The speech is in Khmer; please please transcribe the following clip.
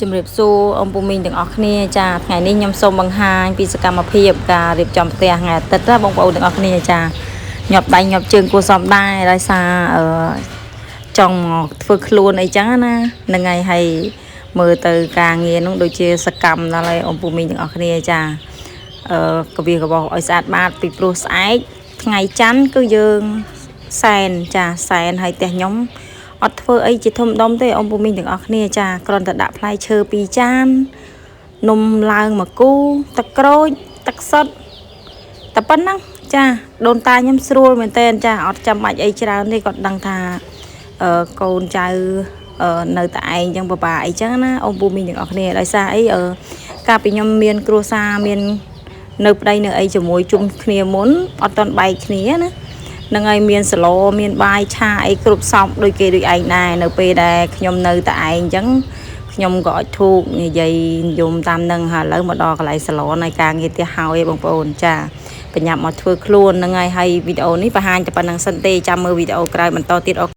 ជំរាបសួរអំពូមីងទាំងអស់គ្នាចាថ្ងៃនេះខ្ញុំសូមបង្ហាញពីសកម្មភាពការរៀបចំផ្ទះថ្ងៃអាទិត្យណាបងប្អូនទាំងអស់គ្នាចាញាប់ដៃញាប់ជើងគួរសមដែរដោយសារអឺចង់មកធ្វើខ្លួនអីចឹងណាហ្នឹងហើយហើយមើលទៅការងារនោះដូចជាសកម្មដល់ហើយអំពូមីងទាំងអស់គ្នាចាអឺកវៀកបោះឲ្យស្អាតបាតពីព្រោះស្អែកថ្ងៃច័ន្ទគឺយើងសែនចាសែនហើយផ្ទះខ្ញុំ អត់ធ្វើអីជាធំដុំទេអ៊ំពូមីងទាំងអស់គ្នាចាគ្រាន់តែដាក់ផ្លែឈើពីរចាននំឡើងមួយគូទឹកក្រូចទឹកសុទ្ធតែប៉ុណ្ណឹងចាដូនតាខ្ញុំស្រួលមែនតើចាអត់ចាំបាច់អីច្រើនទេគាត់ដឹងថាអឺកូនចៅអឺនៅតែឯងចឹងបបាអីចឹងណាអ៊ំពូមីងទាំងអស់គ្នាដោយសារអីអឺកាលពីខ្ញុំមានគ្រួសារមាននៅប្តីនៅអីជាមួយជុំគ្នាមុនអត់តន់បែកគ្នាណា នឹងហើយមានសឡមានបាយឆាអីគ្រប់សពដូចគេដូចឯងដែរនៅពេលដែលខ្ញុំនៅតែឯងអញ្ចឹងខ្ញុំក៏អត់ធូកនិយាយនិយមតាមនឹងហើយឥឡូវមកដល់កន្លែងសឡនៃការងារផ្ទះហើយបងប្អូនចាបញ្ញាប់មកធ្វើខ្លួននឹងហើយហើយវីដេអូនេះបង្ហាញតែប៉ុណ្្នឹងសិនទេចាំមើលវីដេអូក្រោយបន្តទៀតអរ